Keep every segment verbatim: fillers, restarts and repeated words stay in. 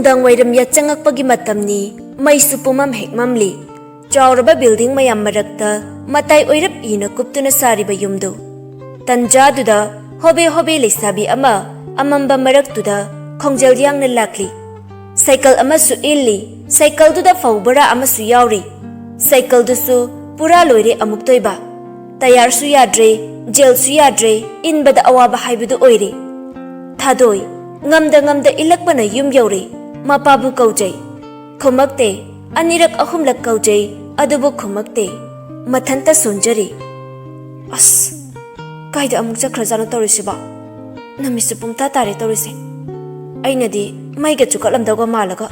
ꯅꯨꯡꯗꯥꯡ ꯋꯥꯏꯔꯝ ꯌꯥꯆꯪꯉꯛꯄꯒꯤ ꯃꯇꯝꯅꯤ꯫ ꯃꯩꯁꯨ ꯄꯨꯝꯃꯝ ꯍꯦꯛ ꯃꯝꯂꯤ꯫ ꯆꯥꯎꯔꯕ ꯕꯤꯜꯗꯤꯡ ꯃꯌꯥꯝ ꯃꯔꯛꯇ ꯃꯇꯥꯏ ꯑꯣꯏꯔꯞ ꯏꯅ ꯀꯨꯞꯇꯨꯅ ꯁꯥꯔꯤꯕ ꯌꯨꯝꯗꯨ꯫ ꯇꯟꯖꯥꯗꯨꯗ ꯍꯣꯕꯦ ꯍꯣꯕꯦ ꯂꯩꯁꯥꯕꯤ ꯑꯃ ꯑꯃꯝꯕ ꯃꯔꯛꯇꯨꯗ ꯈꯣꯡꯖꯦꯜ ꯌꯥꯡꯅ ꯂꯥꯛꯂꯤ꯫ ꯁꯥꯏꯀꯜ ꯑꯃꯁꯨ ꯏꯜꯂꯤ꯫ ꯁꯥꯏꯀꯜꯗꯨꯗ ꯐꯧ ꯕꯣꯔꯥ ꯑꯃꯁꯨ ꯌꯥꯎꯔꯤ꯫ ꯁꯥꯏꯀꯜꯗꯨꯁꯨ ꯄꯨꯔꯥ ꯂꯣꯏꯔꯦ ꯑꯃꯨꯛꯇꯣꯏꯕ꯫ ꯇꯌꯥꯔꯁꯨ ꯌꯥꯗ꯭ꯔꯦ, ꯖꯦꯜꯁꯨ ꯌꯥꯗ꯭ꯔꯦ, ꯏꯟꯕꯗ ꯑꯋꯥꯕ ꯍꯥꯏꯕꯗꯨ ꯑꯣꯏꯔꯦ꯫ ꯊꯥꯗꯣꯏ, ꯉꯝꯗ ꯉꯝꯗ ꯏꯜꯂꯛꯄꯅ ꯌꯨꯝ ꯌꯧꯔꯦ꯫ ꯃꯄꯥꯕꯨ ꯀꯧꯖꯩ꯫ ꯈꯨꯝꯃꯛꯇꯦ꯫ ꯑꯅꯤꯔꯛ ꯑꯍꯨꯝꯂꯛ ꯀꯧꯖꯩ, ꯑꯗꯨꯕꯨ ꯈꯨꯝꯃꯛꯇꯦ꯫ ꯃꯊꯟꯇ ꯁꯣꯟꯖꯔꯤ꯫ ꯑꯁ, ꯀꯥꯏꯗ ꯑꯃꯨꯛ ꯆꯠꯈ꯭ꯔꯖꯥꯠꯅꯣ ꯇꯧꯔꯤꯁꯤꯕꯣ? ꯅꯨꯃꯤꯠꯁꯨ ꯄꯨꯡꯇꯥ ꯇꯥꯔꯦ ꯇꯧꯔꯤꯁꯦ꯫ ꯑꯩꯅꯗꯤ ꯃꯩꯒ ꯆꯨꯈꯠꯂꯝꯗꯧꯒ ꯃꯥꯜꯂꯒ꯫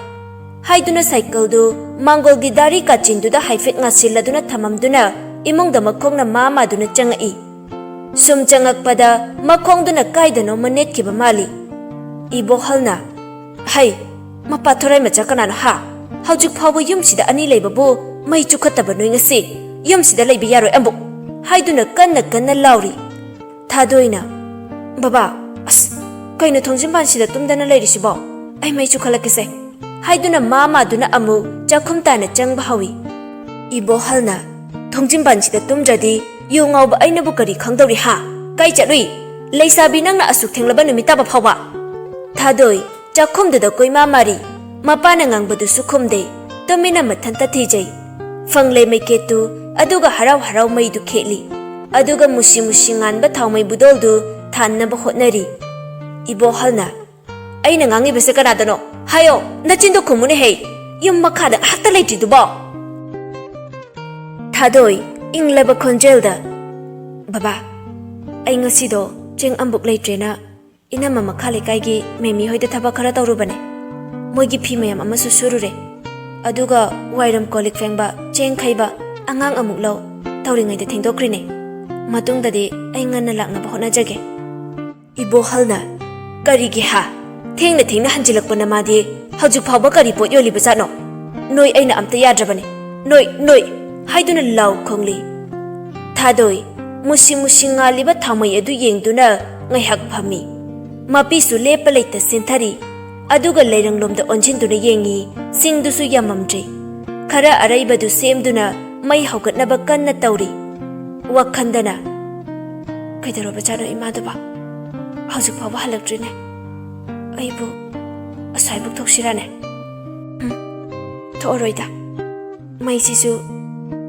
ꯍꯥꯏꯗꯨꯅ ꯁꯥꯏꯀꯜꯗꯨ ꯃꯥꯡꯒꯣꯜꯒꯤ ꯗꯥꯔꯤ ꯀꯥꯆꯤꯟꯗꯨꯗ ꯍꯥꯏꯐꯦꯠ ꯉꯥꯁꯤꯜꯂꯗꯨꯅ ꯊꯝꯃꯝꯗꯨꯅ ꯏꯃꯨꯡꯗ ꯃꯈꯣꯡꯅ ꯃꯥ ꯃꯥꯗꯨꯅ ꯆꯪꯉꯛꯏ꯫ ꯁꯨꯝ ꯆꯪꯉꯛꯄꯗ ꯃꯈꯣꯡꯗꯨꯅ ꯀꯥꯏꯗꯅꯣꯃ ꯅꯦꯠꯈꯤꯕ ꯃꯥꯜꯂꯤ꯫ ꯏꯕꯣꯍꯜꯅ, "ꯍꯩ, ꯃꯄꯥ ꯊꯣꯔꯥꯏ ꯃꯆꯥ ꯀꯅꯥꯅꯣ ꯍꯥ? ꯍꯧꯖꯤꯛ ꯐꯥꯎꯕ ꯌꯨꯝꯁꯤꯗ ꯑꯅꯤ ꯂꯩꯕꯕꯨ ꯃꯩ ꯆꯨꯈꯠꯇꯕ ꯅꯣꯏ ꯉꯁꯤ? ꯌꯨꯝꯁꯤꯗ ꯂꯩꯕ ꯌꯥꯔꯣꯏ ꯑꯃꯨꯛ!" ꯍꯥꯏꯗꯨꯅ ꯀꯟꯅ ꯀꯟꯅ ꯂꯥꯎꯔꯤ꯫ ꯊꯥꯗꯣꯏꯅ, "ꯕꯕꯥ, ꯑꯁ, ꯀꯩꯅꯣ ꯊꯣꯡꯖꯤꯟꯕꯥꯟꯁꯤꯗ ꯇꯨꯝꯗꯅ ꯂꯩꯔꯤꯁꯤꯕꯣ? ꯑꯩ ꯃꯩ ꯆꯨꯈꯠꯂꯛꯀꯦꯁꯦ," ꯍꯥꯏꯗꯨꯅ ꯃꯥ ꯃꯥꯗꯨꯅ ꯑꯃꯨꯛ ꯆꯥꯛꯈꯨꯝ ꯇꯥꯅ ꯆꯪꯕ ꯍꯧꯏ꯫ ꯏꯕꯣꯍꯜꯅ, "ꯊꯣꯡꯖꯤꯟꯕꯥꯟꯁꯤꯗ ꯇꯨꯝꯗ꯭ꯔꯗꯤ ꯌꯨ ꯉꯥꯎꯕ ꯑꯩꯅꯕꯨ ꯀꯔꯤ ꯈꯪꯗꯧꯔꯤ ꯍꯥ? ꯀꯥꯏ ꯆꯠꯂꯨꯏ? ꯂꯩꯁꯥꯕꯤ ꯅꯪꯅ ꯑꯁꯨꯛ ꯊꯦꯡꯂꯕ ꯅꯨꯃꯤꯠ ꯇꯥꯕ ꯐꯥꯎꯕ?" ꯊꯥꯗꯣꯏ, ꯆꯥꯛꯈꯨꯝꯗꯨꯗ ꯀꯣꯏꯃꯥ ꯃꯥꯔꯤ꯫ ꯃꯄꯥꯅ ꯉꯥꯡꯕꯗꯨꯁꯨ ꯈꯨꯝꯗꯦ꯫ ꯇꯨꯃꯤꯟꯅ ꯃꯊꯟꯇ ꯊꯤꯖꯩ꯫ ꯐꯪꯂꯦ ꯃꯩꯀꯦꯠꯇꯨ, ꯑꯗꯨꯒ ꯍꯔꯥꯎ ꯍꯔꯥꯎ ꯃꯩꯗꯨ ꯈꯦꯠꯂꯤ꯫ ꯑꯗꯨꯒ ꯃꯨꯁꯤ ꯃꯨꯁꯤ ꯉꯥꯟꯕ ꯊꯥꯎꯃꯩ ꯕꯨꯗꯣꯜꯗꯨ ꯊꯥꯟꯅꯕ ꯍꯣꯠꯅꯔꯤ꯫ ꯏꯕꯣꯍꯜꯅ, "ꯑꯩꯅ ꯉꯥꯡꯉꯤꯕꯁꯦ ꯀꯅꯥꯗꯅꯣ? ꯍꯥꯏꯌꯣ, ꯅꯆꯤꯟꯗꯣ ꯈꯨꯝꯃꯨꯅꯦ ꯍꯩ! ꯌꯨꯝ ꯃꯈꯥꯗ ꯉꯥꯏꯍꯥꯛꯇ ꯂꯩꯇ꯭ꯔꯤꯗꯨꯕꯣ?" ꯊꯥꯗꯣꯏ, ꯏꯪꯂꯕ ꯈꯣꯟꯖꯦꯜꯗ, "ꯕꯕꯥ, ꯑꯩ ꯉꯁꯤꯗꯣ ꯆꯦꯡ ꯑꯝꯕꯨꯛ ꯂꯩꯇ꯭ꯔꯦꯅ ꯏꯅꯝꯃ ꯃꯈꯥ ꯂꯩꯀꯥꯏꯒꯤ ꯃꯦꯃꯤ ꯍꯣꯏꯗ ꯊꯕꯛ ꯈꯔ ꯇꯧꯔꯨꯕꯅꯦ꯫ ꯃꯣꯏꯒꯤ ꯐꯤ ꯃꯌꯥꯝ ꯑꯃꯁꯨ ꯁꯨꯔꯨꯔꯦ꯫ ꯑꯗꯨꯒ ꯋꯥꯏꯔꯝ ꯀꯣꯜ ꯂꯤꯛ ꯐꯦꯡꯕ, ꯆꯦꯡ ꯈꯩꯕ, ꯑꯉꯥꯡ ꯑꯃꯨꯛ ꯂꯧ ꯇꯧꯔꯤꯉꯩꯗ ꯊꯦꯡꯗꯣꯛꯈ꯭ꯔꯤꯅꯦ꯫ ꯃꯇꯨꯡꯗꯗꯤ ꯑꯩ ꯉꯟꯅ ꯂꯥꯛꯅꯕ ꯍꯣꯠꯅꯖꯒꯦ꯫" ꯏꯕꯣꯍꯜꯅ, "ꯀꯔꯤꯒꯤ ꯍꯥ? ꯊꯦꯡꯅ ꯊꯦꯡꯅ ꯍꯟꯖꯤꯜꯂꯛꯄ ꯅꯃꯥꯗꯤ ꯍꯧꯖꯤꯛ ꯐꯥꯎꯕ ꯀꯔꯤ ꯄꯣꯠ ꯌꯣꯜꯂꯤꯕꯖꯥꯠꯅꯣ? ꯅꯣꯏ ꯑꯩꯅ ꯑꯝꯇ ꯌꯥꯗ꯭ꯔꯕꯅꯤ꯫ ꯅꯣꯏ, ꯅꯣꯏ!" ꯍꯥꯏꯗꯨꯅ ꯂꯥꯎ ꯈꯣꯡꯂꯤ꯫ ꯊꯥꯗꯣꯏ, ꯃꯨꯁꯤ ꯃꯨꯁꯤ ꯉꯥꯜꯂꯤꯕ ꯊꯥꯎꯃꯩ ꯑꯗꯨ ꯌꯦꯡꯗꯨꯅ ꯉꯥꯏꯍꯥꯛ ꯐꯝꯃꯤ꯫ ꯃꯄꯤꯁꯨ ꯂꯦꯞꯄ ꯂꯩꯇ ꯆꯦꯟꯊꯔꯤ꯫ ꯑꯗꯨꯒ ꯂꯩꯔꯪꯂꯣꯝꯗ ꯑꯣꯟꯁꯤꯟꯗꯨꯅ ꯌꯦꯡꯉꯤ꯫ ꯁꯤꯡꯗꯨꯁꯨ ꯌꯥꯝꯃꯝꯗ꯭ꯔꯤ꯫ ꯈꯔ ꯑꯔꯩꯕꯗꯨ ꯁꯦꯝꯗꯨꯅ ꯃꯩ ꯍꯧꯒꯠꯅꯕ ꯀꯟꯅ ꯇꯧꯔꯤ꯫ ꯋꯥꯈꯟꯗꯅ, "ꯀꯩꯗꯧꯔꯕꯖꯥꯠꯅꯣ ꯏꯃꯥꯗꯨꯕꯣ? ꯍꯧꯖꯤꯛ ꯐꯥꯎꯕ ꯍꯜꯂꯛꯇ꯭ꯔꯤꯅꯦ꯫ ꯑꯩꯕꯨ ꯑꯁ꯭ꯋꯥꯏꯕꯨꯛ ꯊꯣꯛꯁꯤꯔꯥꯅꯦ? ꯎꯝ, ꯊꯣꯛꯑꯔꯣꯏꯗ꯫ ꯃꯩꯁꯤꯁꯨ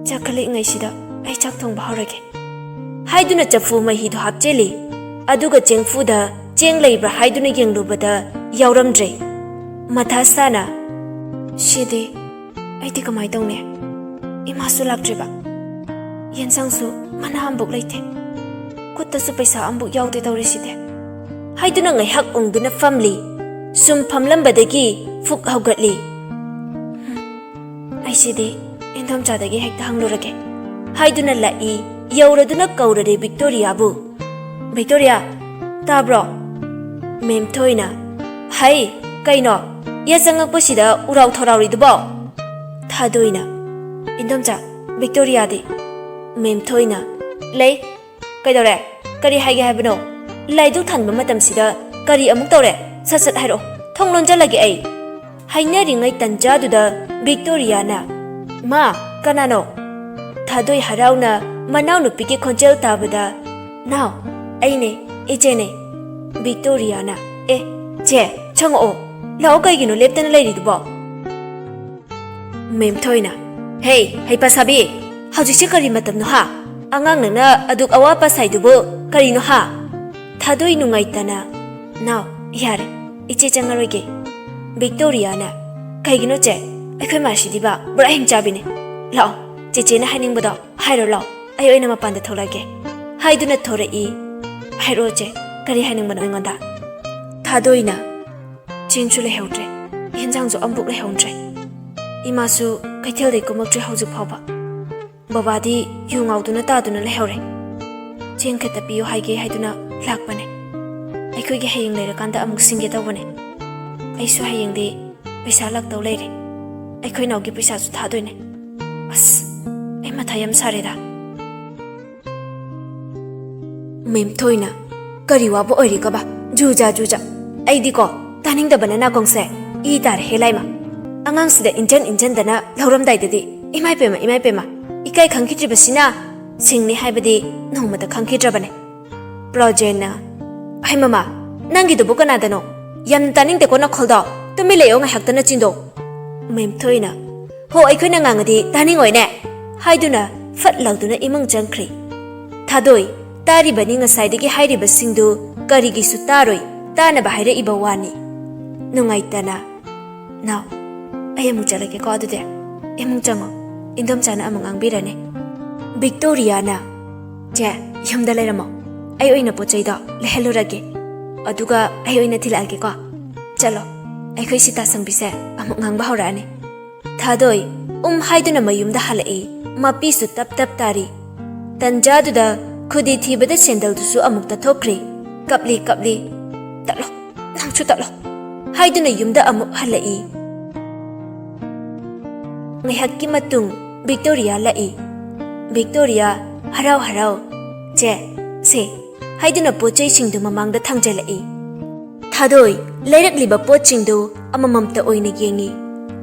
ꯆꯥꯛꯈꯠꯂꯛꯏꯉꯩꯁꯤꯗ ꯑꯩ ꯆꯥꯛ ꯊꯣꯡꯕ ꯍꯧꯔꯒꯦ," ꯍꯥꯏꯗꯨꯅ ꯆꯐꯨ ꯃꯍꯤꯗꯨ ꯍꯥꯞꯆꯤꯜꯂꯤ꯫ ꯑꯗꯨꯒ ꯆꯦꯡꯐꯨꯗ ꯆꯦꯡ ꯂꯩꯕ꯭ꯔꯥ ꯍꯥꯏꯗꯨꯅ ꯌꯦꯡꯂꯨꯕꯗ ꯌꯥꯎꯔꯝꯗ꯭ꯔꯦ꯫ ꯃꯊꯥ ꯁꯥꯅ, "ꯁꯤꯗꯤ ꯑꯩꯗꯤ ꯀꯃꯥꯏ ꯇꯧꯅꯤ? ꯏꯃꯥꯁꯨ ꯂꯥꯛꯇ꯭ꯔꯤꯕ, ꯌꯦꯟꯁꯥꯡꯁꯨ ꯃꯅꯥ ꯑꯃꯕꯨꯛ ꯂꯩꯇꯦ, ꯈꯨꯠꯇꯁꯨ ꯄꯩꯁꯥ ꯑꯃꯕꯨꯛ ꯌꯥꯎꯗꯦ ꯇꯧꯔꯤꯁꯤꯗꯤ," ꯍꯥꯏꯗꯨꯅ ꯉꯥꯏꯍꯥꯛ ꯎꯪꯗꯨꯅ ꯐꯝꯂꯤ꯫ ꯁꯨꯝ ꯐꯝꯂꯝꯕꯗꯒꯤ ꯐꯨꯛ ꯍꯧꯒꯠꯂꯤ꯫ "ꯍꯝ, ꯑꯩꯁꯤꯗꯤ ꯏꯟꯗꯣꯝꯆꯥꯗꯒꯤ ꯍꯦꯛꯇ ꯍꯪꯂꯨꯔꯒꯦ," ꯍꯥꯏꯗꯨꯅ ꯂꯥꯛꯏ꯫ ꯌꯧꯔꯗꯨꯅ ꯀꯧꯔꯔꯦ ꯕꯤꯛꯇꯣꯔꯤꯌꯥꯕꯨ꯫ "ꯕꯤꯛꯇꯣꯔꯤꯌꯥ, ꯇꯥꯕ꯭ꯔꯣ?" ꯃꯦꯝꯊꯣꯏꯅ, "ꯍꯩ, ꯀꯩꯅꯣ? ꯌꯥꯆꯪꯉꯛꯄꯁꯤꯗ ꯎꯔꯥꯎ ꯊꯔꯥꯎꯔꯤꯗꯨꯕꯣ?" ꯊꯥꯗꯣꯏꯅ, "ꯏꯟꯗꯣꯝꯆꯥ, ꯕꯤꯛꯇꯣꯔꯤꯌꯥꯗꯤ?" ꯃꯦꯝꯊꯣꯏꯅ, "ꯂꯩ꯫ ꯀꯩꯗꯧꯔꯦ? ꯀꯔꯤ ꯍꯥꯏꯒꯦ ꯍꯥꯏꯕꯅꯣ? ꯂꯥꯏꯗꯨꯛ ꯊꯥꯟꯕ ꯃꯇꯝꯁꯤꯗ ꯀꯔꯤ ꯑꯃꯨꯛ ꯇꯧꯔꯦ? ꯁꯠ ꯁꯠ ꯍꯥꯏꯔꯛꯑꯣ꯫ ꯊꯣꯡ ꯂꯣꯟꯖꯜꯂꯒꯦ ꯑꯩ," ꯍꯥꯏꯅꯔꯤꯉꯩ ꯇꯟꯖꯥꯗꯨꯗ ꯕꯤꯛꯇꯣꯔꯤꯌꯥꯅ, "ꯃꯥ, ꯀꯅꯥꯅꯣ?" ꯊꯥꯗꯣꯏ ꯍꯔꯥꯎꯅ ꯃꯅꯥꯎꯅꯨꯄꯤꯒꯤ ꯈꯣꯟꯖꯦꯜ ꯇꯥꯕꯗ, "ꯅꯥꯎ, ꯑꯩꯅꯦ, ꯏꯆꯦꯅꯦ꯫" ꯕꯤꯛꯇꯣꯔꯤꯌꯥꯅ, "ꯑꯦ, ꯆꯦ, ꯆꯪꯉꯛꯑꯣ꯫ ꯂꯥꯛꯑꯣ, ꯀꯩꯒꯤꯅꯣ ꯂꯦꯞꯇꯅ ꯂꯩꯔꯤꯗꯨꯕꯣ?" ꯃꯦꯝꯊꯣꯏꯅ, "ꯍꯦ, ꯍꯩꯄꯥ ꯁꯥꯕꯤ, ꯍꯧꯖꯤꯛꯁꯦ ꯀꯔꯤ ꯃꯇꯝꯅꯣ ꯍꯥ? ꯑꯉꯥꯡ ꯅꯪꯅ ꯑꯗꯨꯛ ꯑꯋꯥ ꯑꯄꯥ ꯁꯥꯏꯗꯨꯕꯨ ꯀꯔꯤꯅꯣ ꯍꯥ?" ꯊꯥꯗꯣꯏ ꯅꯨꯡꯉꯥꯏꯇꯅ, "ꯅꯥꯎ, ꯌꯥꯔꯦ, ꯏꯆꯦ ꯆꯪꯉꯔꯣꯏꯒꯦ꯫" ꯕꯤꯛꯇꯣꯔꯤꯌꯥꯅ, "ꯀꯩꯒꯤꯅꯣ ꯆꯦ? ꯑꯩꯈꯣꯏ ꯃꯥꯁꯤꯗꯤꯕ ꯄꯨꯔꯥ ꯍꯤꯡꯆꯥꯕꯤꯅꯦ꯫ ꯂꯥꯛꯑꯣ, ꯆꯦꯆꯦꯅ ꯍꯥꯏꯅꯤꯡꯕꯗꯣ ꯍꯥꯏꯔꯣ ꯂꯥꯛꯑꯣ, ꯑꯩ ꯑꯣꯏꯅ ꯃꯄꯥꯟꯗ ꯊꯣꯛꯂꯛꯑꯒꯦ," ꯍꯥꯏꯗꯨꯅ ꯊꯣꯔꯛꯏ꯫ "ꯍꯥꯏꯔꯛꯑꯣ ꯆꯦ, ꯀꯔꯤ ꯍꯥꯏꯅꯤꯡꯕꯅꯣ ꯑꯩꯉꯣꯟꯗ?" ꯊꯥꯗꯣꯏꯅ, "ꯆꯦꯡꯁꯨ ꯂꯩꯍꯧꯗ꯭ꯔꯦ, ꯌꯦꯟꯁꯥꯡꯁꯨ ꯑꯃꯕꯨꯛ ꯂꯩꯍꯧꯗ꯭ꯔꯦ꯫ ꯏꯃꯥꯁꯨ ꯀꯩꯊꯦꯜꯗꯩ ꯀꯨꯝꯃꯛꯇ꯭ꯔꯤ ꯍꯧꯖꯤꯛ ꯐꯥꯎꯕ꯫ ꯕꯕꯥꯗꯤ ꯌꯨ ꯉꯥꯎꯗꯨꯅ ꯇꯥꯗꯨꯅ ꯂꯩꯍꯧꯔꯦ꯫ ꯆꯦꯡ ꯈꯤꯇ ꯄꯤꯌꯨ ꯍꯥꯏꯒꯦ ꯍꯥꯏꯗꯨꯅ ꯂꯥꯛꯄꯅꯦ꯫ ꯑꯩꯈꯣꯏꯒꯤ ꯍꯌꯦꯡ ꯂꯩꯔꯀꯥꯟꯗ ꯑꯃꯨꯛ ꯁꯤꯡꯒꯦ ꯇꯧꯕꯅꯦ꯫ ꯑꯩꯁꯨ ꯍꯌꯦꯡꯗꯤ ꯄꯩꯁꯥ ꯂꯥꯛꯇꯧ ꯂꯩꯔꯦ꯫ ꯑꯩꯈꯣꯏ ꯏꯅꯥꯎꯒꯤ ꯄꯩꯁꯥꯁꯨ ꯊꯥꯗꯣꯏꯅꯦ꯫ ꯑꯁ, ꯑꯩ ꯃꯊꯥ ꯌꯥꯝ ꯁꯥꯔꯦꯗ꯫" ꯃꯦꯝꯊꯣꯏꯅ, "ꯀꯔꯤ ꯋꯥꯕ ꯑꯣꯏꯔꯤꯒꯕ? ꯖꯨꯖꯥ ꯖꯨꯖꯥ꯫ ꯑꯩꯗꯤꯀꯣ ꯇꯥꯅꯤꯡꯗꯕꯅ ꯅꯥꯀꯣꯡꯁꯦ ꯏ ꯇꯥꯔꯦ ꯍꯦ ꯂꯥꯏꯃ꯫ ꯑꯉꯥꯡꯁꯤꯗ ꯏꯟꯖꯟ ꯏꯟꯖꯟꯗꯅ ꯂꯧꯔꯝꯗꯥꯏꯗꯗꯤ, ꯏꯃꯥꯏ ꯄꯦꯝꯃ, ꯏꯃꯥꯏ ꯄꯦꯝꯃ, ꯏꯀꯥꯏ ꯈꯪꯈꯤꯗ꯭ꯔꯤꯕꯁꯤꯅ ꯁꯤꯡꯅꯤ ꯍꯥꯏꯕꯗꯤ ꯅꯣꯡꯃꯇ ꯈꯪꯈꯤꯗ꯭ꯔꯕꯅꯦ꯫ ꯄ꯭ꯔꯣꯖꯦꯟꯅ, "ꯍꯩ ꯃꯃꯥ, ꯅꯪꯒꯤꯗꯨꯕꯨ ꯀꯅꯥꯗꯅꯣ? ꯌꯥꯝꯅ ꯇꯥꯅꯤꯡꯗꯦꯀꯣ ꯅꯈꯣꯜꯗꯣ꯫ ꯇꯨꯃꯤꯟ ꯂꯩꯌꯣ ꯉꯥꯏꯍꯥꯛꯇ ꯅꯆꯤꯟꯗꯣ꯫" ꯃꯦꯝꯊꯣꯏꯅ, "ꯍꯣ, ꯑꯩꯈꯣꯏꯅ ꯉꯥꯡꯉꯗꯤ ꯇꯥꯅꯤꯡꯉꯣꯏꯅꯦ," ꯍꯥꯏꯗꯨꯅ ꯐꯠ ꯂꯥꯎꯗꯨꯅ ꯏꯃꯨꯡ ꯆꯪꯈ꯭ꯔꯦ꯫ ꯊꯥꯗꯣꯏ, ꯇꯥꯔꯤꯕꯅꯤ ꯉꯁꯥꯏꯗꯒꯤ ꯍꯥꯏꯔꯤꯕꯁꯤꯡꯗꯨ ꯀꯔꯤꯒꯤꯁꯨ ꯇꯥꯔꯣꯏ, ꯇꯥꯅꯕ ꯍꯥꯏꯔꯛꯏꯕ ꯋꯥꯅꯤ꯫ ꯅꯨꯡꯉꯥꯏꯇꯅ, "ꯅꯥꯎ, ꯑꯩ ꯑꯃꯨꯛ ꯆꯠꯂꯒꯦꯀꯣ ꯑꯗꯨꯗꯤ꯫ ꯏꯃꯨꯡ ꯆꯪꯉꯣ, ꯏꯟꯗꯣꯝꯆꯥꯅ ꯑꯃꯨꯛ ꯉꯥꯡꯕꯤꯔꯅꯤ꯫" ꯚꯤꯛꯇꯣꯔꯤꯌꯥꯅ, "ꯆꯦ, ꯌꯨꯝꯗ ꯂꯩꯔꯝꯃꯣ, ꯑꯩ ꯑꯣꯏꯅ ꯄꯣꯠ ꯆꯩꯗꯣ ꯂꯩꯍꯜꯂꯨꯔꯒꯦ, ꯑꯗꯨꯒ ꯑꯩ ꯑꯣꯏꯅ ꯊꯤꯜꯂꯛꯑꯒꯦꯀꯣ꯫ ꯆꯠꯂꯣ, ꯑꯩꯈꯣꯏ ꯁꯤꯇꯥ ꯁꯪꯕꯤꯁꯦ ꯑꯃꯨꯛ ꯉꯥꯡꯕ ꯍꯧꯔꯛꯑꯅꯤ꯫" ꯊꯥꯗꯣꯏ ꯎꯝ ꯍꯥꯏꯗꯨꯅ ꯃꯌꯨꯝꯗ ꯍꯜꯂꯛꯏ꯫ ꯃꯄꯤꯁꯨ ꯇꯞ ꯇꯞ ꯇꯥꯔꯤ꯫ ꯇꯟꯖꯥꯗꯨꯗ ꯈꯨꯗꯤ ꯊꯤꯕꯗ ꯁꯦꯟꯗꯜꯗꯨꯁꯨ ꯑꯃꯨꯛ ꯇꯠꯊꯣꯛꯈ꯭ꯔꯦ꯫ ꯀꯞꯂꯤ ꯀꯞꯂꯤ, "ꯇꯠꯂꯣ, ꯅꯪꯁꯨ ꯇꯠꯂꯣ," ꯍꯥꯏꯗꯨꯅ ꯌꯨꯝꯗ ꯑꯃꯨꯛ ꯍꯜꯂꯛꯏ꯫ ꯉꯥꯏꯍꯥꯛꯀꯤ ꯃꯇꯨꯡ ꯚꯤꯛꯇꯣꯔꯤꯌꯥ ꯂꯥꯛꯏ꯫ ꯚꯤꯛꯇꯣꯔꯤꯌꯥ ꯍꯔꯥꯎ ꯍꯔꯥꯎ, "ꯆꯦ, ꯁꯦ," ꯍꯥꯏꯗꯨꯅ ꯄꯣꯠ ꯆꯩꯁꯤꯡꯗꯨ ꯃꯃꯥꯡꯗ ꯊꯥꯡꯖꯜꯂꯛꯏ꯫ ꯊꯥꯗꯣꯏ ꯂꯩꯔꯛꯂꯤꯕ ꯄꯣꯠꯁꯤꯡꯗꯨ ꯑꯃꯃꯝꯇ ꯑꯣꯏꯅ ꯌꯦꯡꯉꯤ꯫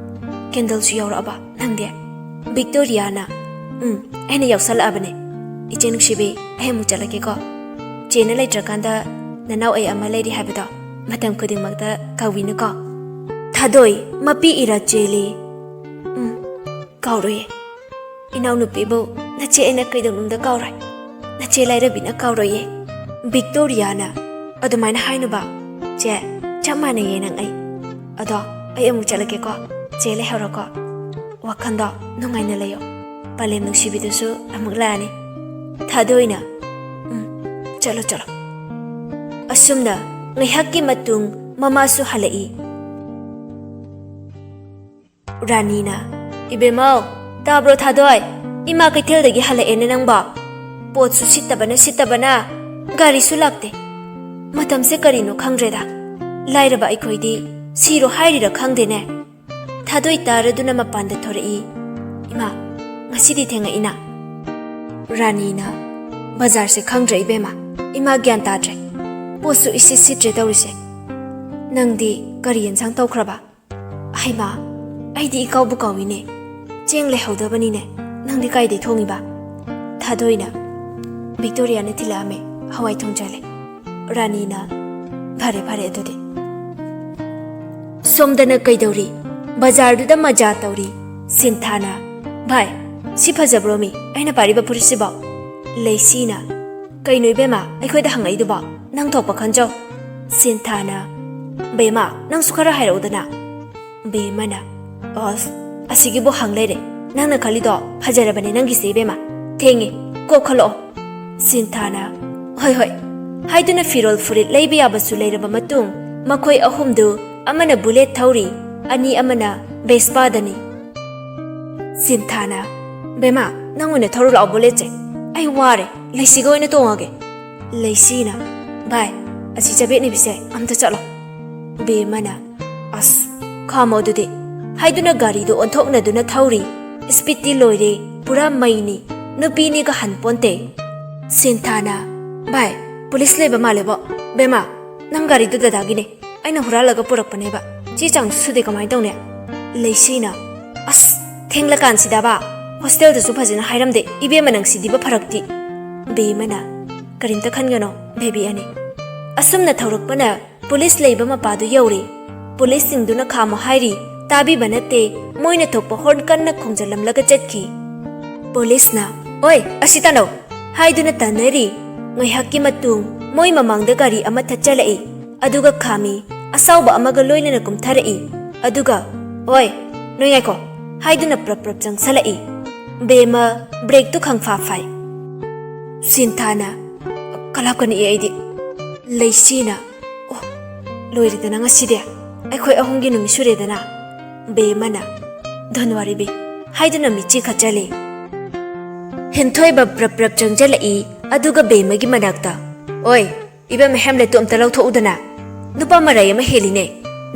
"ꯀꯦꯟꯗꯜꯁꯨ ꯌꯥꯎꯔꯛꯑꯕ ꯅꯪꯗꯤ?" ꯚꯤꯛꯇꯣꯔꯤꯌꯥꯅ, "ꯎꯝ, ꯑꯩꯅ ꯌꯥꯎꯁꯜꯂꯛꯑꯕꯅꯦ꯫ ꯏꯆꯦ ꯅꯨꯡꯁꯤꯕꯤ, ꯑꯩ ꯑꯃꯨꯛ ꯆꯠꯂꯒꯦꯀꯣ꯫ ꯆꯦꯅ ꯂꯩꯇ꯭ꯔꯀꯥꯟꯗ ꯅꯅꯥꯎ ꯑꯩ ꯑꯃ ꯂꯩꯔꯤ ꯍꯥꯏꯕꯗꯣ ꯃꯇꯝ ꯈꯨꯗꯤꯡꯃꯛꯇ ꯀꯥꯎꯕꯤꯅꯨꯀꯣ꯫" ꯊꯥꯗꯣꯏ ꯃꯄꯤ ꯏꯔꯥ ꯆꯦꯜꯂꯤ꯫ "ꯎꯝ, ꯀꯥꯎꯔꯣꯏꯌꯦ꯫ ꯏꯅꯥꯎꯅꯨꯄꯤꯕꯨ ꯅꯆꯦ ꯑꯩꯅ ꯀꯩꯗꯧꯅꯨꯡꯗ ꯀꯥꯎꯔꯣꯏ꯫ ꯅꯆꯦ ꯂꯥꯏꯔꯕꯤꯅ ꯀꯥꯎꯔꯣꯏꯌꯦ꯫" ꯚꯤꯛꯇꯣꯔꯤꯌꯥꯅ, "ꯑꯗꯨꯃꯥꯏꯅ ꯍꯥꯏꯅꯨꯕ꯫ ꯆꯦ, ꯆꯞ ꯃꯥꯟꯅꯩꯌꯦ ꯅꯪ ꯑꯩ꯫ ꯑꯗꯣ ꯑꯩ ꯑꯃꯨꯛ ꯆꯠꯂꯒꯦꯀꯣ꯫ ꯆꯦ ꯂꯩꯍꯧꯔꯣꯀꯣ꯫ ꯋꯥꯈꯜꯗꯣ ꯅꯨꯡꯉꯥꯏꯅ ꯂꯩꯌꯣ꯫ ꯄꯂꯦꯝ ꯅꯨꯡꯁꯤꯕꯤꯗꯨꯁꯨ ꯑꯃꯨꯛ ꯂꯥꯛꯑꯅꯤ꯫" ꯊꯥꯗꯣꯏꯅ, "ꯎꯝ, ꯆꯠꯂꯣ, ꯆꯠꯂꯣ꯫" ꯑꯁꯨꯝꯅ ꯉꯥꯏꯍꯥꯛꯀꯤ ꯃꯇꯨꯡ ꯃꯃꯥꯁꯨ ꯍꯜꯂꯛꯏ꯫ ꯔꯥꯅꯤꯅ, "ꯏꯕꯦꯝꯃꯧ, ꯇꯥꯕ꯭ꯔꯣ ꯊꯥꯗꯣꯏ? ꯏꯃꯥ ꯀꯩꯊꯦꯜꯗꯒꯤ ꯍꯜꯂꯛꯑꯦꯅꯦ ꯅꯪꯕꯣ꯫ ꯄꯣꯠꯁꯨ ꯁꯤꯠꯇꯕꯅ ꯁꯤꯠꯇꯕꯅ, ꯒꯥꯔꯤꯁꯨ ꯂꯥꯛꯇꯦ꯫ ꯃꯇꯝꯁꯦ ꯀꯔꯤꯅꯣ ꯈꯪꯗ꯭ꯔꯦꯗ꯫ ꯂꯥꯏꯔꯕ ꯑꯩꯈꯣꯏꯗꯤ ꯁꯤꯔꯣ ꯍꯥꯏꯔꯤꯔ ꯈꯪꯗꯦꯅꯦ꯫" ꯊꯥꯗꯣꯏ ꯇꯥꯔꯗꯨꯅ ꯃꯄꯥꯟꯗ ꯊꯣꯔꯛꯏ꯫ "ꯏꯃꯥ, ꯉꯁꯤꯗꯤ ꯊꯦꯡꯉꯛꯏꯅ?" ꯔꯥꯅꯤꯅ, "ꯕꯖꯥꯔꯁꯦ ꯈꯪꯗ꯭ꯔꯦ ꯏꯕꯦꯝꯃ, ꯏꯃꯥ ꯒ꯭ꯌꯥꯟ ꯇꯥꯗ꯭ꯔꯦ꯫ ꯄꯣꯠꯁꯨ ꯏꯁꯤꯠ ꯁꯤꯠꯇ꯭ꯔꯦ ꯇꯧꯔꯤꯁꯦ꯫ "ꯅꯪꯗꯤ ꯀꯔꯤ ꯌꯦꯟꯁꯥꯡ ꯇꯧꯈ꯭ꯔꯕ?" "ꯍꯩꯃꯥ, ꯑꯩꯗꯤ ꯏꯀꯥꯎꯕꯨ ꯀꯥꯎꯏꯅꯦ꯫ ꯆꯦꯡ ꯂꯩꯍꯧꯗꯕꯅꯤꯅꯦ꯫ ꯅꯪꯗꯤ ꯀꯥꯏꯗꯩ ꯊꯣꯡꯉꯤꯕ?" "ꯊꯥꯗꯣꯏꯅ ꯚꯤꯛꯇꯣꯔꯤꯌꯥꯅ ꯊꯤꯜꯂꯛꯑꯝꯃꯦ, ꯍꯋꯥꯏ ꯊꯣꯡ ꯆꯥꯜꯂꯦ꯫" ꯔꯥꯅꯤꯅ, "ꯐꯔꯦ ꯐꯔꯦ ꯑꯗꯨꯗꯤ꯫" ꯁꯣꯝꯗꯅ ꯀꯩꯗꯧꯔꯤ? ꯕꯖꯥꯔꯗꯨꯗ ꯃꯖꯥ ꯇꯧꯔꯤ꯫ ꯁꯤꯟꯊꯥꯅ, "ꯚꯥꯏ, ꯁꯤ ꯐꯖꯕ꯭ꯔꯣ ꯃꯤ, ꯑꯩꯅ ꯄꯥꯔꯤꯕ ꯐꯨꯔꯤꯠꯁꯤꯕꯣ?" ꯂꯩꯁꯤꯅ, "ꯀꯩꯅꯣ ꯏꯕꯦꯝꯃ, ꯑꯩꯈꯣꯏꯗ ꯍꯪꯉꯛꯏꯗꯨꯕꯣ? ꯅꯪ ꯊꯣꯛꯄ ꯈꯟꯖꯧ꯫" ꯁꯤꯟꯊꯥꯅ, "ꯕꯦꯝꯃ, ꯅꯪꯁꯨ ꯈꯔ ꯍꯥꯏꯔꯛꯎꯗꯅ꯫" ꯕꯦꯝꯃꯅ, "ꯑꯁ, ꯑꯁꯤꯒꯤꯕꯨ ꯍꯪ ꯂꯩꯔꯦ꯫ ꯅꯪꯅ ꯈꯜꯂꯤꯗꯣ ꯐꯖꯔꯕꯅꯦ ꯅꯪꯒꯤꯁꯦ ꯏꯕꯦꯝꯃ꯫ ꯊꯦꯡꯉꯦ, ꯀꯣꯛ ꯈꯜꯂꯛꯑꯣ꯫" ꯁꯤꯟꯊꯥꯅ, "ꯍꯣꯏ ꯍꯣꯏ" ꯍꯥꯏꯗꯨꯅ ꯐꯤꯔꯣꯜ ꯐꯨꯔꯤꯠ ꯂꯩꯕ ꯌꯥꯕꯁꯨ ꯂꯩꯔꯕ ꯃꯇꯨꯡ, ꯃꯈꯣꯏ ꯑꯍꯨꯝꯗꯨ, ꯑꯃꯅ ꯕꯨꯂꯦꯠ ꯊꯧꯔꯤ, ꯑꯅꯤ ꯑꯃꯅ ꯕꯦꯁꯄꯥꯗꯅꯤ꯫ ꯁꯤꯟꯊꯥꯅ, "ꯕꯦꯝꯃ, ꯅꯪ ꯑꯣꯏꯅ ꯊꯧꯔꯨ ꯂꯥꯛꯑꯣ ꯕꯨꯂꯦꯠꯁꯦ꯫ ꯑꯩ ꯋꯥꯔꯦ, ꯂꯩꯁꯤꯒ ꯑꯣꯏꯅ ꯇꯣꯡꯉꯒꯦ꯫" ꯂꯩꯁꯤꯅ, "ꯚꯥꯏ, ꯑꯁꯤ ꯆꯕꯦꯠꯅꯤꯕꯤꯁꯦ ꯑꯝꯇ ꯆꯠꯂꯣ꯫" ꯕꯦꯝꯃꯅ, "ꯑꯁ, ꯈꯥꯝꯃꯣ ꯑꯗꯨꯗꯤ" ꯍꯥꯏꯗꯨꯅ ꯒꯥꯔꯤꯗꯨ ꯑꯣꯟꯊꯣꯛꯅꯗꯨꯅ ꯊꯧꯔꯤ꯫ ꯁ꯭ꯄꯤꯠꯇꯤ ꯂꯣꯏꯔꯦ, ꯄꯨꯔꯥ ꯃꯩꯅꯤ꯫ ꯅꯨꯄꯤꯅꯤꯒ ꯍꯟꯄꯣꯟꯇꯦ꯫ ꯁꯤꯟꯊꯥꯅ, "ꯚꯥꯏ, ꯄꯨꯂꯤꯁ ꯂꯩꯕ ꯃꯥꯜꯂꯦꯕꯣ꯫ ꯕꯦꯝꯃ, ꯅꯪ ꯒꯥꯔꯤꯗꯨ ꯗꯗꯥꯒꯤꯅꯦ꯫ ꯑꯩꯅ ꯍꯨꯔꯥꯜꯂꯒ ꯄꯨꯔꯛꯄꯅꯦꯕ꯫ ꯆꯦ ꯆꯥꯡꯁꯨ ꯁꯨꯗꯦ, ꯀꯃꯥꯏꯅ ꯇꯧꯅꯤ?" ꯂꯩꯁꯤꯅ, "ꯑꯁ, ꯊꯦꯡꯂꯀꯥꯟꯁꯤꯗꯕ꯫ ꯍꯣꯁꯇꯦꯜꯗꯁꯨ ꯐꯖꯅ ꯍꯥꯏꯔꯝꯗꯦ꯫ ꯏꯕꯦꯝꯃ ꯅꯪ ꯁꯤꯗꯤꯕ ꯐꯔꯛꯇꯤ꯫" ꯕꯦꯝꯃꯅ, "ꯀꯔꯤꯝꯇ ꯈꯟꯒꯅꯣ ꯕꯦꯕꯤ ꯑꯅꯤ꯫" ꯑꯁꯨꯝꯅ ꯊꯧꯔꯛꯄꯅ ꯄꯨꯂꯤꯁ ꯂꯩꯕ ꯃꯄꯥꯗꯨ ꯌꯧꯔꯦ꯫ ꯄꯨꯂꯤꯁꯁꯤꯡꯗꯨꯅ ꯈꯥꯝꯃꯣ ꯍꯥꯏꯔꯤ, ꯇꯥꯕꯤꯕ ꯅꯠꯇꯦ, ꯃꯣꯏꯅ ꯊꯣꯛꯄ ꯍꯣꯔꯟ ꯀꯟꯅ ꯈꯣꯡꯖꯜꯂꯝꯂꯒ ꯆꯠꯈꯤ꯫ ꯄꯨꯂꯤꯁꯅ, "ꯑꯣꯏ, ꯑꯁꯤ ꯇꯥꯅꯧ" ꯍꯥꯏꯗꯨꯅ ꯇꯥꯟꯅꯔꯤ꯫ ꯉꯥꯏꯍꯥꯛꯀꯤ ꯃꯇꯨꯡ ꯃꯣꯏ ꯃꯃꯥꯡꯗ ꯒꯥꯔꯤ ꯑꯃ ꯊꯠꯆꯜꯂꯛꯏ, ꯑꯗꯨꯒ ꯈꯥꯝꯃꯤ, ꯑꯁꯥꯎꯕ ꯑꯃꯒ ꯂꯣꯏꯅꯅ ꯀꯨꯝꯊꯔꯛꯏ, ꯑꯗꯨꯒ, "ꯑꯣꯏ, ꯅꯣꯏ ꯉꯥꯏꯈꯣ" ꯍꯥꯏꯗꯨꯅ ꯄ꯭ꯔꯞ ꯄ꯭ꯔꯞ ꯆꯪꯁꯜꯂꯛꯏ꯫ ꯕꯦꯝꯃ ꯕ꯭ꯔꯦꯛꯇꯨ ꯈꯪꯐꯥ ꯐꯥꯏ꯫ ꯁꯤꯟꯊꯥꯅ, "ꯀꯂꯥꯞ ꯀꯅꯤꯑꯦ ꯑꯩꯗꯤ꯫" ꯂꯩꯁꯤꯅ, "ꯑꯣ, ꯂꯣꯏꯔꯦꯗꯅ ꯉꯁꯤꯗꯤ꯫ ꯑꯩꯈꯣꯏ ꯑꯍꯨꯝꯒꯤ ꯅꯨꯃꯤꯠ ꯁꯨꯔꯦꯗꯅ꯫" ꯕꯦꯝꯃꯅ, "Don't worry ꯕꯦ" ꯍꯥꯏꯗꯨꯅ ꯃꯤꯠꯆꯤ ꯈꯠꯆꯜꯂꯤ꯫ ꯍꯦꯟꯊꯣꯏꯕ ꯄ꯭ꯔꯞ ꯄ꯭ꯔꯞ ꯆꯪꯁꯤꯜꯂꯛꯏ, ꯑꯗꯨꯒ ꯕꯦꯝꯃꯒꯤ ꯃꯅꯥꯛꯇ, "ꯑꯣꯏ, ꯏꯕꯦꯝꯃ ꯍꯦꯝꯂꯦꯠꯇꯨ ꯑꯝꯇ ꯂꯧꯊꯣꯛꯎꯗꯅ꯫ ꯅꯨꯄꯥ ꯃꯔꯥꯏ ꯑꯃ ꯍꯦꯜꯂꯤꯅꯦ꯫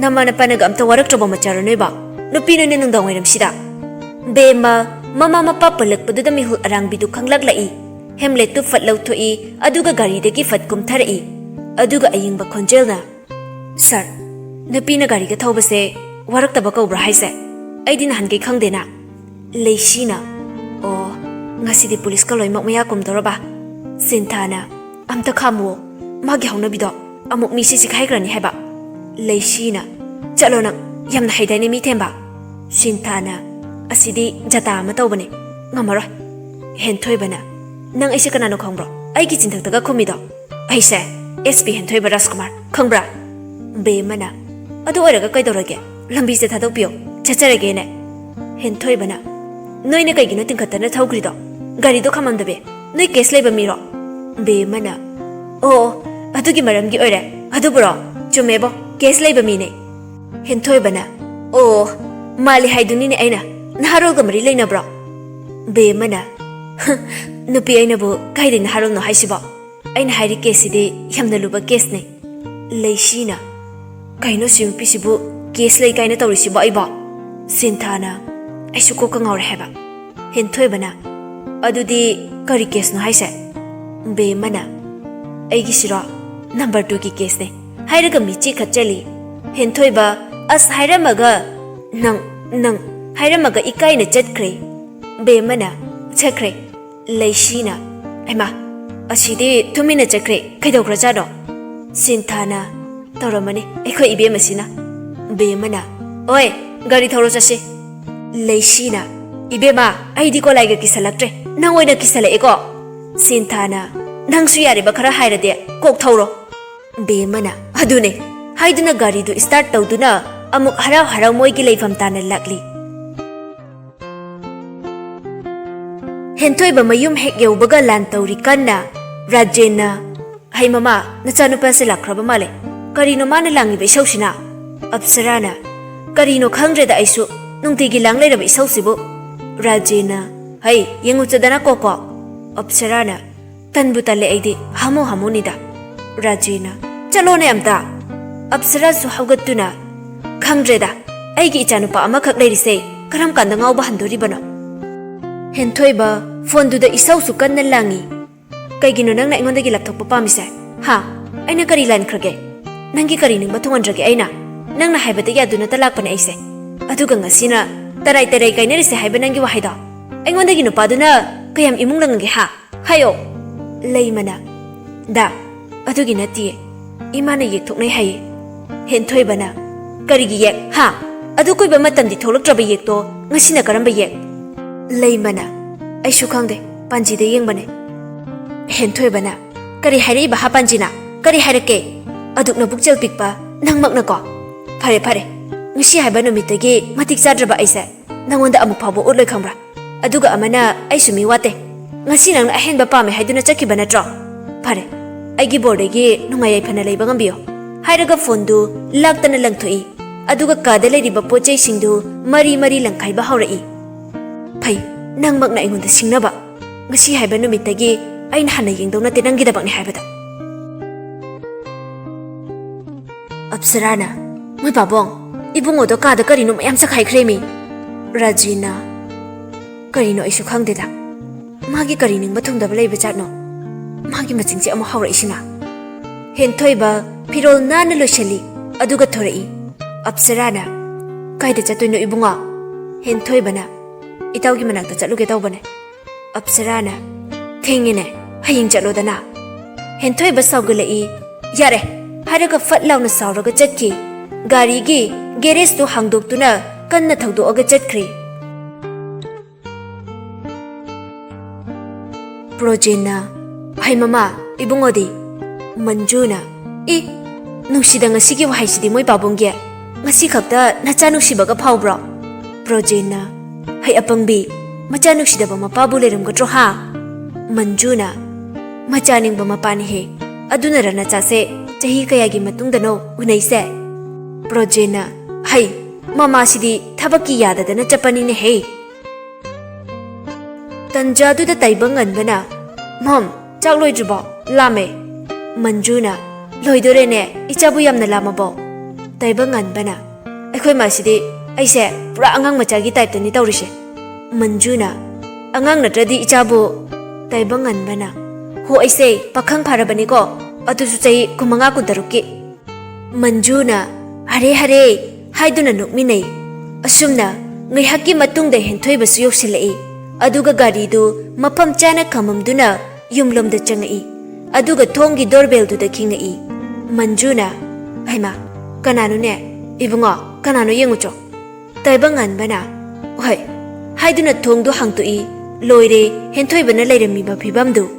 ꯅꯃꯥ ꯅꯄꯥꯅꯒ ꯑꯝꯇ ꯋꯥꯔꯛꯇ꯭ꯔꯕꯣ ꯃꯆꯥꯔꯣ ꯅꯣꯏꯕꯣ? ꯅꯨꯄꯤ ꯅꯣꯏꯅ ꯅꯨꯡꯗꯥꯡ ꯋꯥꯏꯔꯝꯁꯤꯗ?" ꯕꯦꯝꯃ ꯃꯃꯥ ꯃꯄꯥ ꯄꯜꯂꯛꯄꯗꯨꯗ ꯃꯤꯍꯨꯜ ꯑꯔꯥꯡꯕꯤꯗꯨ ꯈꯪꯂꯛꯂꯛꯏ꯫ ꯍꯦꯝꯂꯦꯠꯇꯨ ꯐꯠ ꯂꯧꯊꯣꯛꯏ, ꯑꯗꯨꯒ ꯒꯥꯔꯤꯗꯒꯤ ꯐꯠ ꯀꯨꯝꯊꯔꯛꯏ꯫ ꯑꯗꯨꯒ ꯑꯌꯤꯡꯕ ꯈꯣꯟꯖꯦꯜꯅ, "ꯁꯥꯔ, "ꯅꯨꯄꯤꯅ ꯒꯥꯔꯤꯒ ꯊꯧꯕꯁꯦ ꯋꯥꯔꯛꯇꯕ ꯀꯧꯕ꯭ꯔꯥ ꯍꯥꯏꯁꯦ? ꯑꯩꯗꯤ ꯅꯍꯥꯟꯈꯩ ꯈꯪꯗꯦꯅ꯫" ꯂꯩꯁꯤꯅ, "ꯑꯣ, ꯉꯁꯤꯗꯤ ꯄꯨꯂꯤꯁꯀ ꯂꯣꯏꯅꯃꯛ ꯃꯌꯥ ꯀꯨꯝꯗꯧꯔꯕ?" ꯁꯤꯟꯊꯥꯅ, "ꯑꯝꯇ ꯈꯥꯝꯃꯨꯑꯣ, ꯃꯥꯒꯤ ꯍꯧꯅꯕꯤꯗꯣ ꯑꯃꯨꯛ ꯃꯤꯁꯦ ꯁꯤꯈꯥꯏꯈ꯭ꯔꯅꯤ ꯍꯥꯏꯕ꯫" ꯂꯩꯁꯤꯅ, "ꯆꯠꯂꯣ ꯅꯪ, ꯌꯥꯝꯅ ꯍꯩꯗꯥꯏꯅꯦ ꯃꯤ ꯊꯦꯝꯕ꯫" ꯁꯤꯟꯊꯥꯅ, "ꯑꯁꯤꯗꯤ ꯖꯇꯥ ꯑꯃ ꯇꯧꯕꯅꯦ, ꯉꯝꯃꯔꯣꯏ꯫" ꯍꯦꯟꯊꯣꯏꯕꯅ, "ꯅꯪ ꯑꯩꯁꯦ ꯀꯅꯥꯅꯣ ꯈꯪꯕ꯭ꯔꯣ? ꯑꯩꯒꯤ ꯆꯤꯟꯊꯛꯇꯒ ꯈꯨꯝꯃꯤꯗꯣ?" "ꯑꯩꯁꯦ ꯑꯦꯁ ꯄꯤ ꯍꯦꯟꯊꯣꯏꯕ ꯔꯥꯖꯀꯨꯃꯥꯔ, ꯈꯪꯕ꯭ꯔꯥ?" ꯕꯦꯝꯃꯅ, "ꯑꯗꯨ ꯑꯣꯏꯔꯒ ꯀꯩꯗꯧꯔꯒꯦ? ꯂꯝꯕꯤꯁꯦ ꯊꯥꯗꯣꯛꯄꯤꯌꯣ, ꯆꯠꯆꯔꯒꯦꯅꯦ꯫" ꯍꯦꯟꯊꯣꯏꯕꯅ, "ꯅꯣꯏꯅ ꯀꯩꯒꯤꯅꯣ ꯇꯤꯡꯈꯠꯇꯅ ꯊꯧꯈ꯭ꯔꯤꯗꯣ? ꯒꯥꯔꯤꯗꯣ ꯈꯥꯝꯃꯝꯗꯕꯤ? ꯅꯣꯏ ꯀꯦꯁ ꯂꯩꯕ ꯃꯤꯔꯣ?" ꯕꯦꯝꯃꯅ, "ꯑꯣ, ꯑꯣ, ꯑꯗꯨꯒꯤ ꯃꯔꯝꯒꯤ ꯑꯣꯏꯔꯦ꯫ ꯑꯗꯨꯕꯨꯔꯣ? ꯆꯨꯝꯃꯦꯕꯣ, ꯀꯦꯁ ꯂꯩꯕ ꯃꯤꯅꯦ꯫" ꯍꯦꯟꯊꯣꯏꯕꯅ, "ꯑꯣ, ꯃꯥꯜꯂꯤ ꯍꯥꯏꯗꯨꯅꯤꯅꯦ ꯑꯩꯅ, ꯅꯍꯥꯔꯣꯜꯒ ꯃꯔꯤ ꯂꯩꯅꯕ꯭ꯔꯣ?" ꯕꯦꯝꯃꯅ, "ꯍ, ꯅꯨꯄꯤ ꯑꯩꯅꯕꯨ ꯀꯥꯏꯗꯩ ꯅꯍꯥꯔꯣꯜꯅꯣ ꯍꯥꯏꯁꯤꯕꯣ? ꯑꯩꯅ ꯍꯥꯏꯔꯤ ꯀꯦꯁꯁꯤꯗꯤ ꯌꯥꯝꯅ ꯂꯨꯕ ꯀꯦꯁꯅꯦ꯫" ꯂꯩꯁꯤꯅ, "ꯀꯩꯅꯣ ꯁꯤ ꯅꯨꯄꯤꯁꯤꯕꯨ ꯀꯦꯁ ꯂꯩ ꯀꯥꯏꯅ ꯇꯧꯔꯤꯁꯤꯕꯣ ꯑꯩꯕꯣ?" ꯁꯤꯟꯊꯥꯅ, "ꯑꯩꯁꯨ ꯀꯣꯛꯀ ꯉꯥꯎꯔꯦ ꯍꯥꯏꯕ꯫" ꯍꯦꯟꯊꯣꯏꯕꯅ, "ꯑꯗꯨꯗꯤ ꯀꯔꯤ ꯀꯦꯁꯅꯣ ꯍꯥꯏꯁꯦ?" ꯕꯦꯝꯃꯅ, "ꯑꯩꯒꯤꯁꯤꯔꯣ? ꯅꯝꯕꯔ ꯇꯨꯒꯤ ꯀꯦꯁꯅꯦ꯫ ꯍꯥꯏꯔꯒ ꯃꯤꯆꯤ ꯈꯠꯆꯜꯂꯤ꯫" ꯍꯦꯟꯊꯣꯏꯕ, "ꯑꯁ, ꯍꯥꯏꯔꯝꯃꯒ, ꯅꯪ, ꯅꯪ, ꯍꯥꯏꯔꯝꯃꯒ ꯏꯀꯥꯏꯅ ꯆꯠꯈ꯭ꯔꯦ꯫" ꯕꯦꯝꯃꯅ, "ꯆꯠꯈ꯭ꯔꯦ꯫" ꯂꯩꯁꯤꯅ, "ꯍꯩꯃꯥ, ꯑꯁꯤꯗꯤ ꯇꯨꯃꯤꯟꯅ ꯆꯠꯈ꯭ꯔꯦ, ꯀꯩꯗꯧꯈ꯭ꯔꯖꯥꯠꯅꯣ?" ꯁꯤꯟꯊꯥꯅ, "ꯇꯧꯔꯝꯃꯅꯤ ꯑꯩꯈꯣꯏ ꯏꯕꯦꯝꯃꯁꯤꯅ꯫" ꯕꯦꯝꯃꯅ, "ꯑꯣꯏ, ꯒꯥꯔꯤ ꯊꯧꯔꯣ ꯆꯠꯁꯤ꯫" ꯂꯩꯁꯤꯅ, "ꯏꯕꯦꯝꯃ, ꯑꯩꯗꯤ ꯀꯣꯂꯥꯏꯒ ꯀꯤꯁꯜꯂꯛꯇ꯭ꯔꯦ, ꯅꯪ ꯑꯣꯏꯅ ꯀꯤꯁꯜꯂꯛꯑꯦꯀꯣ꯫" ꯁꯤꯟꯊꯥꯅ, "ꯅꯪꯁꯨ ꯌꯥꯔꯤꯕ ꯈꯔ ꯍꯥꯏꯔꯗꯤ ꯀꯣꯛ ꯊꯧꯔꯣ꯫" ꯕꯦꯝꯃꯅ, "ꯑꯗꯨꯅꯦ, ꯍꯥꯏꯗꯨꯅ ꯒꯥꯔꯤꯗꯨ ꯁ꯭ꯇꯥꯔꯠ ꯇꯧꯗꯨꯅ ꯑꯃꯨꯛ ꯍꯔꯥꯎ ꯍꯔꯥꯎ ꯃꯣꯏꯒꯤ ꯂꯩꯐꯝ ꯇꯥꯟꯅ ꯂꯥꯛꯂꯤ꯫ ꯍꯦꯟꯊꯣꯏꯕ ꯃꯌꯨꯝ ꯍꯦꯛ ꯌꯧꯕꯒ ꯂꯥꯟ ꯇꯧꯔꯤ ꯀꯟꯅ꯫ ꯔꯥꯖꯦꯟꯅ, "ꯍꯩ ꯃꯃꯥ, ꯅꯆꯥꯅꯨꯄꯥꯁꯦ ꯂꯥꯛꯈ꯭ꯔꯕ ꯃꯥꯜꯂꯦ꯫ ꯀꯔꯤꯅꯣ ꯃꯥꯅ ꯂꯥꯡꯉꯤꯕ ꯏꯁꯧꯁꯤꯅ?" ꯑꯞꯁꯔꯥꯅ, "ꯀꯔꯤꯅꯣ ꯈꯪꯗ꯭ꯔꯦꯗ ꯑꯩꯁꯨ, ꯅꯨꯡꯇꯤꯒꯤ ꯂꯥꯡ ꯂꯩꯔꯕ ꯏꯁꯧꯁꯤꯕꯨ꯫" ꯔꯥꯖꯦꯟꯅ, "ꯍꯩ, ꯌꯦꯡꯉꯨ ꯆꯗꯅ ꯀꯣꯛꯀꯣ꯫" ꯑꯞꯁꯔꯥꯅ, "ꯇꯟꯕꯨ ꯇꯜꯂꯦ ꯑꯩꯗꯤ, ꯍꯥꯃꯨ ꯍꯥꯃꯨꯅꯤꯗ꯫" ꯔꯥꯖꯦꯟꯅ, "ꯆꯠꯂꯣꯅꯦ ꯑꯝꯇ꯫" ꯑꯞꯁꯔꯥꯁꯨ ꯍꯧꯒꯠꯇꯨꯅ, "ꯈꯪꯗ꯭ꯔꯦꯗ, ꯑꯩꯒꯤ ꯏꯆꯥꯅꯨꯄꯥ ꯑꯃꯈꯛ ꯂꯩꯔꯤꯁꯦ ꯀꯔꯝ ꯀꯥꯟꯗ ꯉꯥꯎꯕ ꯍꯟꯗꯣꯔꯤꯕꯅꯣ?" ꯍꯦꯟꯊꯣꯏꯕ ꯐꯣꯟꯗꯨꯗ ꯏꯁꯧꯁꯨ ꯀꯟꯅ ꯂꯥꯡꯉꯤ꯫ "ꯀꯩꯒꯤꯅꯣ ꯅꯪꯅ ꯑꯩꯉꯣꯟꯗꯒꯤ ꯂꯥꯞꯊꯣꯛꯄ ꯄꯥꯝꯃꯤꯁꯦ? ꯍꯥ? ꯑꯩꯅ ꯀꯔꯤ ꯂꯥꯟꯈ꯭ꯔꯒꯦ? ꯅꯪꯒꯤ ꯀꯔꯤ ꯅꯤꯡꯕ ꯊꯨꯡꯍꯟꯗ꯭ꯔꯒꯦ ꯑꯩꯅ? ꯅꯪꯅ ꯍꯥꯏꯕꯗꯒꯤ ꯑꯗꯨ ꯅꯠꯇ ꯂꯥꯛꯄꯅꯦ ꯑꯩꯁꯦ꯫ ꯑꯗꯨꯒ ꯉꯁꯤꯅ ꯇꯔꯥꯏ ꯇꯔꯥꯏ ꯀꯥꯏꯅꯔꯤꯁꯦ ꯍꯥꯏꯕ ꯅꯪꯒꯤ ꯋꯥꯍꯩꯗꯣ꯫ ꯑꯩꯉꯣꯟꯗꯒꯤ ꯅꯨꯄꯥꯗꯨꯅ ꯀꯌꯥꯝ ꯏꯃꯨꯡ ꯂꯪꯉꯒꯦ ꯍꯥ? ꯍꯥꯏꯌꯣ꯫ ꯂꯩꯃꯅ, ꯗꯥ, ꯑꯗꯨꯒꯤ ꯅꯠꯇꯤꯌꯦ꯫ ꯏꯃꯥꯅ ꯌꯦꯛ ꯊꯣꯛꯅꯩ ꯍꯥꯏꯌꯦ꯫ ꯍꯦꯟꯊꯣꯏꯕꯅ, ꯀꯔꯤꯒꯤ ꯌꯦꯛ ꯍꯥ? ꯑꯗꯨ ꯀꯣꯏꯕ ꯃꯇꯝꯗꯤ ꯊꯣꯛꯂꯛꯇ꯭ꯔꯕ ꯌꯦꯛꯇꯣ ꯉꯁꯤꯅ ꯀꯔꯝꯕ ꯌꯦꯛ? ꯂꯩꯃꯅ, ꯑꯩꯁꯨ ꯈꯪꯗꯦ, ꯄꯥꯟꯖꯤꯗ ꯌꯦꯡꯕꯅꯦ꯫ ꯍꯦꯟꯊꯣꯏꯕꯅ, ꯀꯔꯤ ꯍꯥꯏꯔꯛꯏꯕ ꯍꯥ ꯄꯥꯟꯖꯤꯅ? ꯀꯔꯤ ꯍꯥꯏꯔꯛꯀꯦ? ꯑꯗꯨꯛꯅ ꯄꯨꯛꯆꯦꯜ ꯄꯤꯛꯄ ꯅꯪꯃꯛꯅꯀꯣ꯫ ꯐꯔꯦ ꯐꯔꯦ, ꯉꯁꯤ ꯍꯥꯏꯕ ꯅꯨꯃꯤꯠꯇꯒꯤ ꯃꯇꯤꯛ ꯆꯥꯗ꯭ꯔꯕ ꯑꯩꯁꯦ ꯅꯪꯉꯣꯟꯗ ꯑꯃꯨꯛ ꯐꯥꯎꯕ ꯎꯠꯂꯣꯏ ꯈꯪꯕ꯭ꯔꯥ? ꯑꯗꯨꯒ ꯑꯃꯅ ꯑꯩꯁꯨ ꯃꯤ ꯋꯥꯠꯇꯦ꯫ ꯉꯁꯤ ꯅꯪꯅ ꯑꯍꯦꯟꯕ ꯄꯥꯝꯃꯦ ꯍꯥꯏꯗꯨꯅ ꯆꯠꯈꯤꯕ ꯅꯠꯇ꯭ꯔꯣ? ꯐꯔꯦ, ꯑꯩꯒꯤ ꯕꯣꯔꯗꯒꯤ ꯅꯨꯡꯉꯥꯏ ꯌꯥꯏꯐꯅ ꯂꯩꯕ ꯉꯝꯕꯤꯌꯣ꯫ ꯍꯥꯏꯔꯒ ꯐꯣꯟꯗꯨ ꯂꯥꯛꯇꯅ ꯂꯪꯊꯣꯛꯏ꯫ ꯑꯗꯨꯒ ꯀꯥꯗ ꯂꯩꯔꯤꯕ ꯄꯣꯠ ꯆꯩꯁꯤꯡꯗꯨ ꯃꯔꯤ ꯃꯔꯤ ꯂꯪꯈꯥꯏꯕ ꯍꯧꯔꯛꯏ꯫ ꯐꯩ, ꯅꯪꯃꯛꯅ ꯑꯩꯉꯣꯟꯗ ꯁꯤꯡꯅꯕ꯫ ꯉꯁꯤ ꯍꯥꯏꯕ ꯅꯨꯃꯤꯠꯇꯒꯤ ꯑꯩꯅ ꯍꯟꯅ ꯌꯦꯡꯗꯧ ꯅꯠꯇꯦ ꯅꯪꯒꯤꯗꯃꯛꯅꯤ ꯍꯥꯏꯕꯗ꯫ ꯑꯞꯁꯔꯥꯅ, ꯃꯣꯏ ꯄꯥꯕꯣꯡ, ꯏꯕꯨꯡꯉꯣꯗꯣ ꯀꯥꯗ ꯀꯔꯤꯅꯣ ꯃꯌꯥꯝ ꯆꯈꯥꯏꯈ꯭ꯔꯦꯃꯤ꯫ ꯔꯥꯖꯤꯅ, ꯀꯔꯤꯅꯣ ꯑꯩꯁꯨ ꯈꯪꯗꯦꯗ꯫ ꯃꯥꯒꯤ ꯀꯔꯤ ꯅꯤꯡꯕ ꯊꯨꯡꯗꯕ ꯂꯩꯕ ꯖꯥꯠꯅꯣ? ꯃꯥꯒꯤ ꯃꯆꯤꯡꯁꯦ ꯑꯃꯨꯛ ꯍꯧꯔꯛꯏꯁꯤꯅ꯫ ꯍꯦꯟꯊꯣꯏꯕ ꯐꯤꯔꯣꯜ ꯅꯥꯟꯅ ꯂꯣꯏꯁꯤꯜꯂꯤ, ꯑꯗꯨꯒ ꯊꯣꯔꯛꯏ꯫ ꯑꯞꯁꯔꯥꯅ, ꯀꯥꯏꯗ ꯆꯠꯇꯣꯏꯅꯣ ꯏꯕꯨꯡꯉꯣ? ꯍꯦꯟꯊꯣꯏꯕꯅ, ꯏꯇꯥꯎꯒꯤ ꯃꯅꯥꯛꯇ ꯆꯠꯂꯨꯒꯦ ꯇꯧꯕꯅꯦ꯫ ꯑꯞꯁꯔꯥꯅ, ꯊꯦꯡꯉꯦꯅꯦ, ꯍꯌꯦꯡ ꯆꯠꯂꯣꯗꯅ꯫ ꯍꯦꯟꯊꯣꯏꯕ ꯁꯥꯎꯒꯠꯂꯛꯏ꯫ ꯌꯥꯔꯦ, ꯍꯥꯏꯔꯒ ꯐꯠ ꯂꯥꯎꯅ ꯁꯥꯎꯔꯒ ꯆꯠꯈꯤ꯫ ꯒꯥꯔꯤꯒꯤ ꯒꯦꯔꯦꯖꯇꯨ ꯍꯥꯡꯗꯣꯛꯇꯨꯅ ꯀꯟꯅ ꯊꯧꯗꯣꯛꯑꯒ ꯆꯠꯈ꯭ꯔꯦ꯫ ꯄ꯭ꯔꯣꯖꯦꯟꯅ, ꯍꯩ ꯃꯃꯥ, ꯏꯕꯨꯡꯉꯣꯗꯤ? ꯃꯟꯖꯨꯅ, ꯏ, ꯅꯨꯡꯁꯤꯗ ꯉꯁꯤꯒꯤ ꯋꯥꯍꯩꯁꯤꯗꯤ ꯃꯣꯏ ꯄꯥꯕꯨꯡꯒꯤ꯫ ꯉꯁꯤ ꯈꯛꯇ ꯅꯆꯥ ꯅꯨꯡꯁꯤꯕꯒ ꯐꯥꯎꯕ꯭ꯔꯣ? ꯄ꯭ꯔꯣꯖꯦꯟꯅ, ꯍꯩ ꯑꯄꯪꯕꯤ, ꯃꯆꯥ ꯅꯨꯡꯁꯤꯗꯕ ꯃꯄꯥꯕꯨ ꯂꯩꯔꯝꯒꯗ꯭ꯔꯣ ꯍꯥ? ꯃꯟꯖꯨꯅ, ꯃꯆꯥ ꯅꯤꯡꯕ ꯃꯄꯥꯅꯤꯍꯦ꯫ ꯑꯗꯨꯅꯔ ꯅꯆꯥꯁꯦ ꯆꯍꯤ ꯀꯌꯥꯒꯤ ꯃꯇꯨꯡꯗꯅꯣ ꯎꯅꯩꯁꯦ? ꯄ꯭ꯔꯣꯖꯦꯟꯅ, ꯍꯩ, ꯃꯃꯥꯁꯤꯗꯤ ꯊꯕꯛꯀꯤ ꯌꯥꯗꯗꯅ ꯆꯠꯄꯅꯤꯅꯦꯍꯦ꯫ ꯇꯟꯖꯥꯗꯨꯗ ꯇꯥꯏꯕꯪ ꯉꯟꯕꯅ, ꯃꯝ, ꯆꯥꯛ ꯂꯣꯏꯗ꯭ꯔꯤꯕꯣ? ꯂꯥꯝꯃꯦ꯫ ꯃꯟꯖꯨꯅ, ꯂꯣꯏꯗꯣꯔꯦꯅꯦ, ꯏꯆꯥꯕꯨ ꯌꯥꯝꯅ ꯂꯥꯝꯃꯕꯣ? ꯇꯥꯏꯕꯪ ꯉꯟꯕꯅ, ꯑꯩꯈꯣꯏ ꯃꯥꯁꯤꯗꯤ ꯑꯩꯁꯦ ꯄꯨꯔꯥ ꯑꯉꯥꯡ ꯃꯆꯥꯒꯤ ꯇꯥꯏꯞꯇꯅꯤ ꯇꯧꯔꯤꯁꯦ꯫ ꯃꯟꯖꯨꯅ, ꯑꯉꯥꯡ ꯅꯠꯇ꯭ꯔꯗꯤ ꯏꯆꯥꯕꯨ? ꯇꯥꯏꯕꯪ ꯉꯟꯕꯅ, ꯍꯣ, ꯑꯩꯁꯦ ꯄꯥꯈꯪ ꯐꯥꯔꯕꯅꯤꯀꯣ, ꯑꯗꯨꯁꯨ ꯆꯍꯤ ꯀꯨꯟꯃꯉꯥ ꯀꯨꯟꯇꯔꯨꯛꯀꯤ꯫ ꯃꯟꯖꯨꯅ, "ꯑꯔꯦ ꯍꯔꯦ" ꯍꯥꯏꯗꯨꯅ ꯅꯣꯛꯃꯤꯟꯅꯩ꯫ ꯑꯁꯨꯝꯅ ꯉꯥꯏꯍꯥꯛꯀꯤ ꯃꯇꯨꯡꯗ ꯍꯦꯟꯊꯣꯏꯕꯁꯨ ꯌꯧꯁꯤꯜꯂꯛꯏ꯫ ꯑꯗꯨꯒ ꯒꯥꯔꯤꯗꯨ ꯃꯐꯝ ꯆꯥꯅ ꯈꯥꯝꯃꯝꯗꯨꯅ ꯌꯨꯝꯂꯣꯝꯗ ꯆꯪꯉꯛꯏ꯫ ꯑꯗꯨꯒ ꯊꯣꯡꯒꯤ ꯗꯣꯔꯕꯦꯜꯗꯨꯗ ꯈꯤꯡꯉꯛꯏ꯫ ꯃꯟꯖꯨꯅ, "ꯍꯩꯃꯥ, ꯀꯅꯥꯅꯣꯅꯦ? ꯏꯕꯨꯡꯉꯣ, ꯀꯅꯥꯅꯣ ꯌꯦꯡꯉꯨꯆꯣ?" ꯇꯥꯏꯕꯪꯉꯥꯟꯕꯅ, "ꯍꯣꯏ" ꯍꯥꯏꯗꯨꯅ ꯊꯣꯡꯗꯨ ꯍꯥꯡꯇꯣꯛꯏ꯫ ꯂꯣꯏꯔꯦ ꯍꯦꯟꯊꯣꯏꯕꯅ ꯂꯩꯔꯝꯃꯤꯕ ꯐꯤꯕꯝꯗꯨ꯫